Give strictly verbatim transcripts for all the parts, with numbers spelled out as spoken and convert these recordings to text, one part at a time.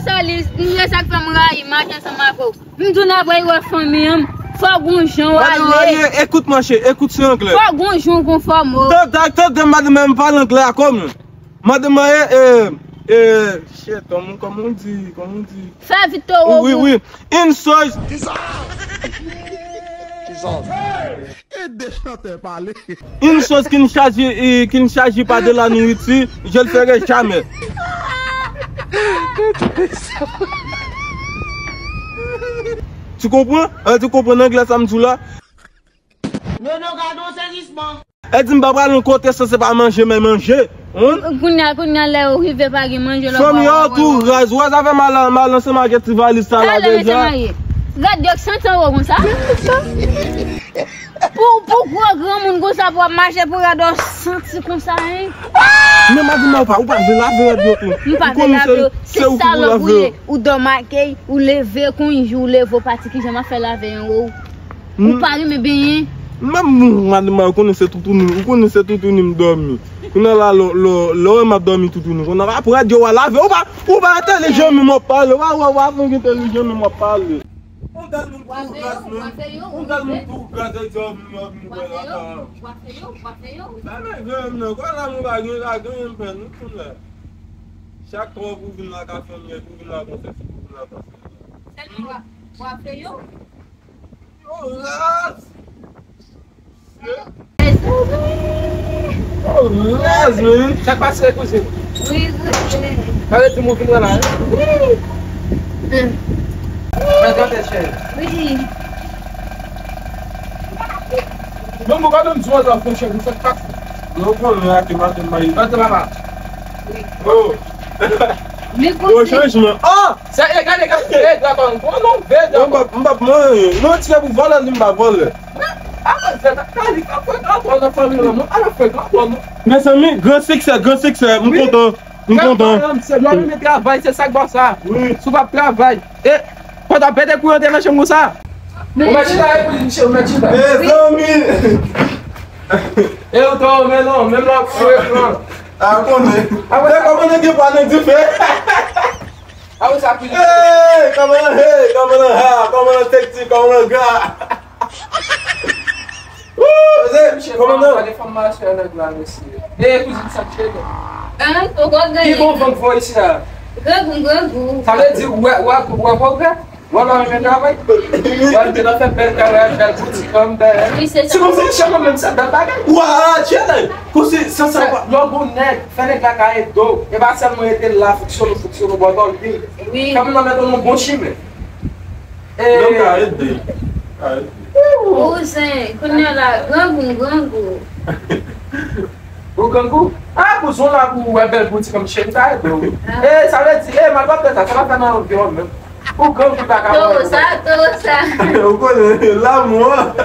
Sali, se sa k fè m rayi mache ansanm avè w. M di w n ap rayi wè fanmi an, fò gon jan w ale. Ekout mwen, cheri, ekout se anglè. Fò gon jan w konfòme w. Tande, tande, madanm, m pale anglè a kòm. Madanm, e, e, e, shit, kòman, kòman w di, kòman w di? Fè vit, toro. Wi, wi. Une chose. Une chose qui ne s'agit, euh, qui ne s'agit pas de la nourriture, je le ferai jamais. Tu comprends? Hein, tu comprends anglè sa m di w la? Non, non, gade yon sezisman. E di m pa pral yon kote san se pa manje, men manje. Hein? Kounye a, kounye a, lè yo rive pa gen manje, lè yo pa wè. Fanmi yo tou raz, wè sa fè mal, mal ansanm ak ti valiz sa la deja. Gad yo k santi anwo konsa. Pou, pou gwo granmoun konsa pou ap mache pou rad ou santi konsa, hein? Men madanm, ou pa, ou pa vle lave rad yo tou. M pa vle lave yo. Se salòp ou ye. Ou dòmi akèy, ou leve, konn jou ou leve, ou pati, kijan m ap fè lave anwo? Ou pa renmen benyen? Menm madanm, ou konnen se toutouni, ou konnen se toutouni m dòmi. Kounye a la, lè, lè, lè w wè m ap dòmi toutouni, kounye a la, pou rad yo w a lave, ou pa, ou pa entèlijan menm w ap pale, w a, w a, w a, w a entèlijan menm w ap pale. Yon gad moun tou raz, men. Yon gad moun tou raz, e di w vin, w vin wè la ka. Sa men grann nan, kwa la moun pa gen, pa gen anyen m fè, nou konn la. Chak fwa pou vin la ka fè mwen, pou vin la konfyans, pou vin la konfyans. Sèlman w ap, w ap fè yo? Yo raz! Yo raz, men. Sa k pase, kouzin? Wi, kouzin. Sa vle di m ou vin wè la, hein? Wi. Mwen gade, cheri. Wi. Mwen, mwen pa menm di w antan fon cheri, sa k pase? Mwen konnen a ki maten mayi. Antre papa. Oh. Bon chanjman. Oh! Sa e gade gade veye dwa pa m. Bon non, veye dwa pa m. M p ap manyen. Non, ti fè pou vòlè, li m pa vòlè. Avan veye dwa, kali pa fè dwa pa nan fanmi lan, non. Ala fè dwa pa non. Mezanmi, gran siksè, gran siksè. M kontan. M kontan. Se lò nou met travay, se sa k ba sa. Wi. Si w p ap travay. E, pandan bèt e kou antre nan chanm konsa. Ou mèt chita epi misye, ou mèt chita. Mezanmi. E ou tou, men non, menm lè w ap fouye plan. A konnen. Fè kòman nèg yo pa nan dife. A ou sa ki. Hey, kòman, hey, kòman, ha, kòman, tekti, kòman, ga. Woo, se, kòman nan? Gade fòmasyon nèg la, mesye. E kouzin sa k chede. An, ou konn ki bon van k voye isi a? Grangou, grangou. Sa vle di, ou wè, ou wè, ou wè pwogrè? Wè, lè w renmen travay. Wè, l te nan fè bèl kaway, bèl boutik, kòm dèyè. Wi, se sa. Se konsa, chè mwen menm, se bèl bagay. Wa, chè nèg. Kousi, sa, sa, lè w gon nèg, fè nèg la ka ede w. E pa sèlman ede l la, fonksyone, fonksyone, bò kò l vin. Wi. Kòm nan mete w nan bon chimen. E. Nèg ka ede. Ka ede. Kouzen, kounye a la, grangou, grangou. Ou grangou? A, pou zon la pou wè bèl bouti kòm cheri ta ede w. E, sa vle di, e, mal pa fè sa, sa pa fè nan anviwònman. Ou grangou ta ka wè. Toro sa, toro sa. Ou konnen, lanmou an.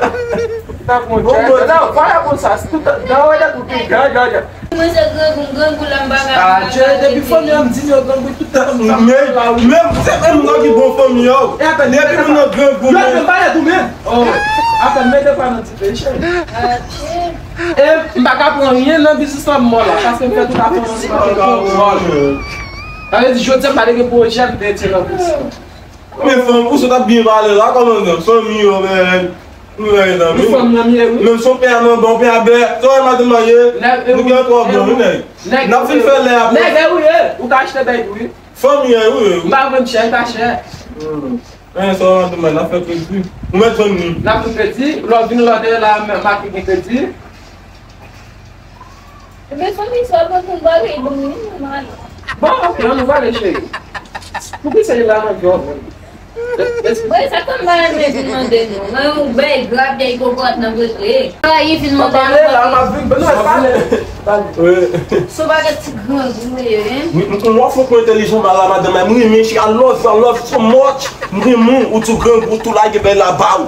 Ta bon, bon, bon. Non, pa la konsa, se tout, nan wè tout, gade, gade. Mwen se grangou, grangou la m pa ka. A, Dye, depi fanmi an m di yo grangou tout tan. Men, men, se menm nan ki bon fanmi yo. Depi moun nan grangou, men. Yo, men, pa la tou, men. Oh, atann, mete pa nan ti peche. E m pa ka pran anyen nan biznis lan mò la, paske m fè tout afè nan ti peche. Sa vle di, jodi a, m pa te gen pwojè m te etye nan biznis lan. Men fanm, ou sot ap byen pale la, kòmandan, fanmi yo, men, nou mèt zanmi. Menm si w pè a nan ban, w pè a bè, sa w wè madanm mwen ye, nou gen twò bon, wi, nèg. N ap fin fè lè apre. Nèg, e ou ye, ou ka achte bèy tou, wi. Fanmi an, wi. M pa vann chè, e pa chè. Men sa w ap di mwen, n ap fè kredi. Ou mèt vann li. N ap fè kredi, lè w vin lòtè la, m ap gen kredi. Ebyen, fanmi sa w konn bagay dou wi, nòmal. Bon, ok, ann nou pale, cheri. Poukisa li la nan djòb menm? Mwen, sa kòm bagay mwen vin mande nou. Mwen, yon bèy grap, bèy kokòt nan pote. Bagay vin mande nou. Pale la, m ap vin, non, pale. Pale. Son bagay ti grangou ye, hein? M wè fòk mwen entèlijan, m al la madanm, m renmen, she, I love you, I love you so much. M renmen w, ou tou grangou, ou tou lage bèy la ba w.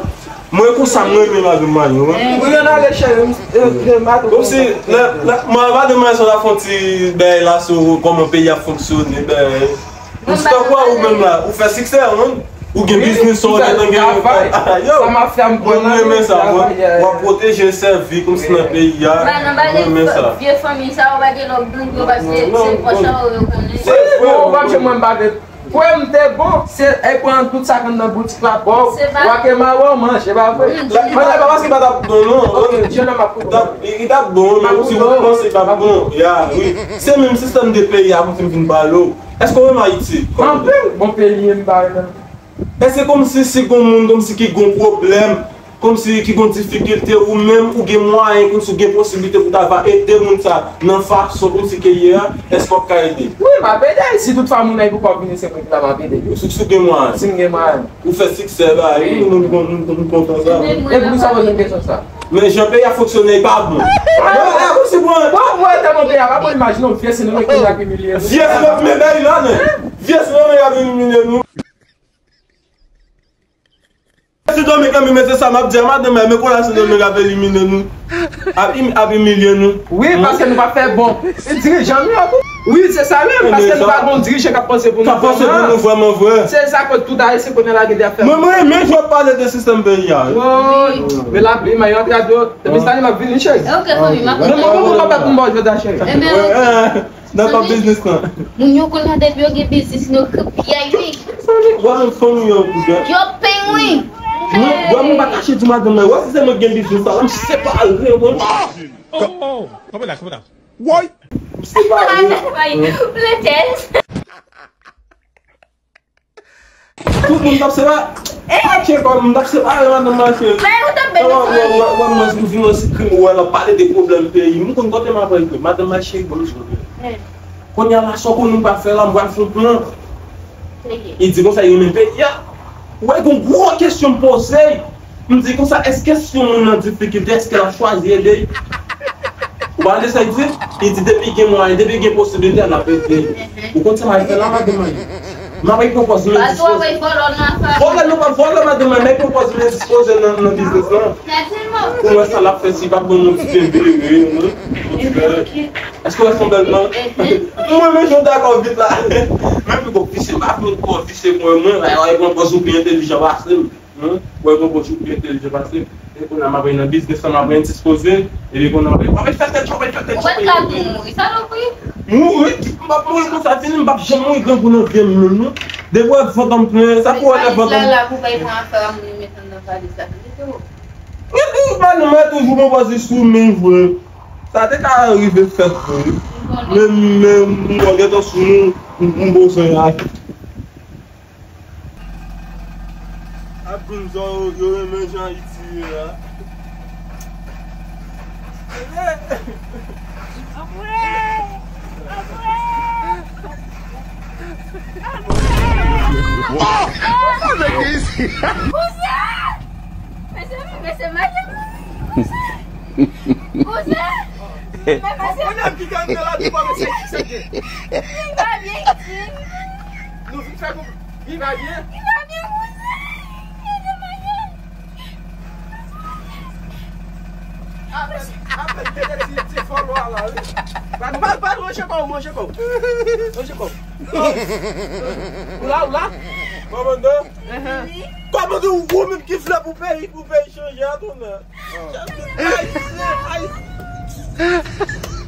Mwen konsa, mwen renmen madanm mwen, wi. Ou renmen ale, cheri, m, e, e, madanm. Kòmsi, lè, lè, mwen, madanm mwen, sa ta fè yon ti bèy la sou kòman peyi a fonksyone, bèy. M si tankou ou menm la, ou fè siksè, wi. Ou gen biznis, ou gentan gen. Yo, sa mafya m pran nan, renmen sa, mwen. W ap pwoteje, sèvi, kòmsi nan peyi a. Mwen renmen sa. Vye fanmi sa, ou pa gen lòk gang yo, paske se pòch a ou yo konnen. Se vre, ou pa m, mwen m pa vle. Kwè m te bon, se e pran tout sa k anndan boutik la ba w. Wa ke mawon manje, pa vre? Manje pa paske pa t ap bon non. Ok, jennonm ap koute w. Li t ap bon, men si ou panse li p ap bon, ya, wi. Se menm sistèm de peyi a pou fin vin pale w. Èske w renmen Ayiti? Anpil bon peyi m pa renmen. E se kòmsi si gon moun kòmsi ki gon pwoblèm, kòmsi ki gon difikilte, ou menm ou gen mwayen, kòmsi ou gen posiblite pou ta va ede moun sa nan fason kòmsi ke ye a, èske w ap ka ede? Wi, m ap ede. Si tout fwa moun nan poko vini se mwen ki la, m ap ede. Si, si w gen mwayen. Si m gen mwayen. Ou fè siksè la, wi, nou, nou, nou, nou kontan sa. E poukisa w poze m kesyon sa? Men jan peyi a fonksyone, li pa bon. Mwen, e, ou si bon. Bon, mwen te nan peyi a, pa bon, imajine w, vye se nou menm ki ap imilye nou. Vye se nou menm, men la, non. Vye se nou menm k ap imilye nou. Si Dominiken mete sa, m ap di a madanm mwen, men kounye a si Dominiken ap elimine nou, ap, im- ap imilye nou. Wi, paske nou pa fè bon. E dirijan nou yo tou. Wi, se sa menm, paske nou pa gon dirijan k ap panse pou nou. K ap panse pou nou vrèman vre. Se sa ke tout Ayisyen kounye a la gen de ap fè. Mwen, mwen renmen jan w ap pale de sistèm peyi a, wi. Wi. Men lapli, men yo antre a di yo, depi sa li m ap vini, cheri. Ok, fanmi, m ap. Men mwen, mwen, mwen pa fè pou m ba w jodi a, cheri. Ebyen, ok. Nan pa biznis lan. Moun yo konn nan depi yo gen biznis, yo k- pyèy, wi. Sa li, wè, fanmi yo, wi. Yo peng, wi. Mwen, wè, mwen pa kache di madanm mwen, wè, si se mwen ki gen biznis la, m separe, mwen. Oh, oh, oh. Kanpe la, kanpe la. Woy! M separe. Plantèz. Tout moun t ap separe. Atche kò m, m t ap separe madanm mwen, cheri. Wè, wè, wè, wè, mwen, m vin nan sikrim, wè, l ap pale de pwoblèm peyi. M konn kote m ap rive. Madanm mwen, cheri, bon, m sove. Kounye a la, sa w konnen m pral fè la, m pral fè yon plan. Li di konsa, li renmen peyi a. Wè, gon gwo kesyon m poze. M di konsa, èske si yon moun nan difikilte, èske l ap chwazi ede l? Ou pa tande sa l di? Li di depi gen mwayen, depi gen posiblite, l ap ede l. Ou konn sa m al fè la, madanm mwen? M ap pran pòz mwen dispoze. Vòlè nou p ap vòlè, madanm mwen, m ap pran pòz mwen dispoze nan, nan biznis lan. Pou mwen sa l ap fè, si l p ap ban m yon ti bebe, yon ti bebe. Èske w wè son bèl non? Mwen menm jan w dakò vit la. Men pi gwo visye, m ap yon gwo visye mwen, mwen, la, e pran pòz ou pi entèlijan pase m. Hein? Ou wè, bon, bon, si w pi entèlijan pase m. E kounye a, m ap nan biznis lan, m ap endispoze. Epi kounye a, m ap fè tèt cho, m ap fè tèt cho. Ou pa t ka mouri, salopri. Mouri? M p ap mouri konsa, fini, m p ap janm mouri grangou nan vye m menm, non. Depi w wè vant an m plen, sa pou w wè lè vant an m. La, la, pou bay pran afè a moun, met anndan valiz la. Mete w. Epi, madanm mwen toujou bon pòz li sou men vre. Sa te ka rive fèt vre. Men, men, m wè gentan sou nou, m, m bezwen aji. Ap vin zò yo, yo renmen jan Ayiti ye a. Apre! Apre! Apre! Kouzen! Mesye, mesye, mache kouzen! Kouzen! Kouzen! Men mesye, men mesye, ki gen la di pa mesye ki se gen. Li pa byen itil. Nou vin fè kou. Li va byen? Li va byen, kouzen. Li te manyen. Apèn, apèn mete ti, ti fòlò a la, wi. Pa, pa, pa, manje kò, manje kò. Manje kò. Ou la, ou la? Kòmandan? Kòmandan, ou menm ki vle pou peyi, pou peyi chanje a, tonè. Ayisyen, Ayisyen.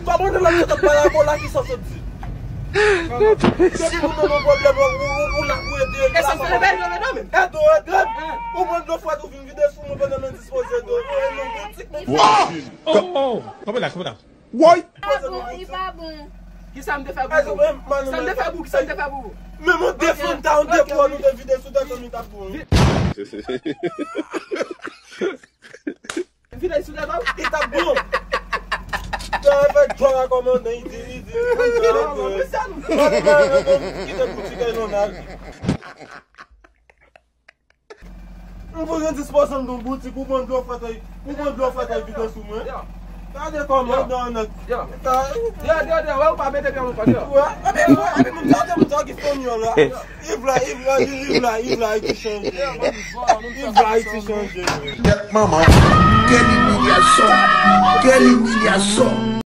Kòmandan, lè m t ap pale ak ou la, ki sa w sot di? Depi moun nan nan pwoblèm, ou, ou, ou la pou ede l. Ede w, ede l. Ou pran dlo frèt, ou vin vide sou mwen pandan m endispoze ede w. Ou e non boutik, men. Oh, oh, kanpe la, kanpe la. Woy! Li pa bon, li pa bon. Kisa m te fè pou ou? Kisa m te fè pou ou? Kisa m te fè pou ou? Men mwen defann ta, yon de kò nou te vide sou tèt ou, li t ap bon. Vide sou tèt ou? Li t ap bon. Te fè djòl a kòmandan, li di, li di. Kite boutik nan lari. M pou endispoze m nan boutik, ou pran dlo frèt, ou pran dlo frèt, vide sou mwen. Gade kòmandan nèg. Yo, yo, yo, wè ou pa mete pye nan kòd yo. Wè, epi, wè, epi, moun sa, moun sa ki fanmi an la. Viv la, viv la, viv la, viv la, Ayiti chanje. Viv la, Ayiti chanje. Tèt manman. Quelle humiliation. Quelle humiliation.